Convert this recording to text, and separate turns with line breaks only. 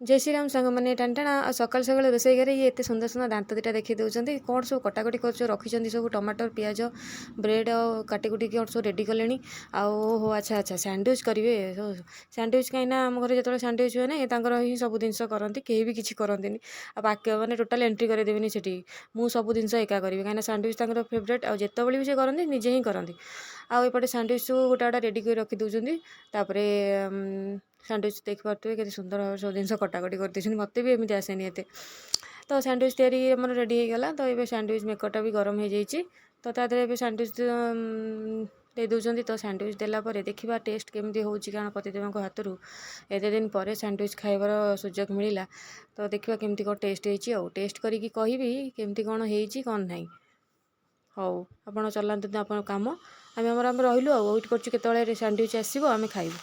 ଜୟ ଶ୍ରୀରାମ ସାଙ୍ଗମାନେ, ଟାଣଟାଣା। ଆଉ ସକାଳୁ ସକାଳୁ ରୋଷେଇ ଘରେ ଇଏ ଏତେ ସୁନ୍ଦର ସୁନ୍ଦର ଦାନ୍ତ ଦୁଇଟା ଦେଖେଇ ଦେଉଛନ୍ତି। କ'ଣ ସବୁ କଟାକଟି କରୁଛ ରଖିଛନ୍ତି ସବୁ? ଟମାଟର, ପିଆଜ, ବ୍ରେଡ଼ ଆଉ କାଟି କୁଟିକି କ'ଣ ସବୁ ରେଡ଼ି କଲେଣି। ଆଉ ଓହୋ, ଆଚ୍ଛା ଆଚ୍ଛା, ସ୍ୟାଣ୍ଡୱିଚ୍ କରିବେ ସ୍ୟାଣ୍ଡୱିଚ୍। କାହିଁକିନା ଆମ ଘରେ ଯେତେବେଳେ ସ୍ୟାଣ୍ଡୱିଚ୍ ହୁଏ ନା, ଇଏ ତାଙ୍କର ହିଁ ସବୁ ଜିନିଷ କରନ୍ତି, କେହି ବି କିଛି କରନ୍ତିନି। ଆଉ ବାକି ମାନେ ଟୋଟାଲ୍ ଏଣ୍ଟ୍ରି କରିଦେବେନି ସେଠି। ମୁଁ ସବୁ ଜିନିଷ ଏକା କରିବି, କାହିଁକିନା ସ୍ୟାଣ୍ଡୱିଚ୍ ତାଙ୍କର ଫେଭରେଟ୍। ଆଉ ଯେତେବେଳେ ବି ସେ କରନ୍ତି, ନିଜେ ହିଁ କରନ୍ତି। ଆଉ ଏପଟେ ସ୍ୟାଣ୍ଡୱିଚ୍ ସବୁ ଗୋଟେ ଗୋଟେ ରେଡ଼ି କରି ରଖିଦେଉଛନ୍ତି। ତାପରେ ସ୍ୟାଣ୍ଡୱିଚ୍ ଦେଖିପାରୁଥିବେ, କେତେ ସୁନ୍ଦର ଭାବରେ ସବୁ ଜିନିଷ କଟାକଟି କରିଦେଇଛନ୍ତି। ମୋତେ ବି ଏମିତି ଆସେନି ଏତେ। ତ ସ୍ୟାଣ୍ଡୱିଚ୍ ତିଆରି ଆମର ରେଡ଼ି ହେଇଗଲା। ତ ଏବେ ସ୍ୟାଣ୍ଡୱିଚ୍ ମେକର୍ଟା ବି ଗରମ ହେଇଯାଇଛି। ତ ତା ଦେହରେ ଏବେ ସ୍ୟାଣ୍ଡୱିଚ୍ ଦେଇ ଦେଉଛନ୍ତି। ତ ସ୍ୟାଣ୍ଡୱିଚ୍ ଦେଲା ପରେ ଦେଖିବା ଟେଷ୍ଟ କେମିତି ହେଉଛି, କାରଣ ପତିଦେବଙ୍କ ହାତରୁ ଏତେ ଦିନ ପରେ ସ୍ୟାଣ୍ଡୱିଚ୍ ଖାଇବାର ସୁଯୋଗ ମିଳିଲା। ତ ଦେଖିବା କେମିତି କ'ଣ ଟେଷ୍ଟ ହେଇଛି, ଆଉ ଟେଷ୍ଟ କରିକି କହିବି କେମିତି କ'ଣ ହେଇଛି, କ'ଣ ନାହିଁ। ହଉ, ଆପଣ ଚଲାନ୍ତୁ ଆପଣ କାମ, ଆମେ ଆମର ଆମେ ରହିଲୁ ଆଉ ୱେଟ୍ କରୁଛୁ କେତେବେଳେ ସ୍ୟାଣ୍ଡୱିଚ୍ ଆସିବ, ଆମେ ଖାଇବୁ।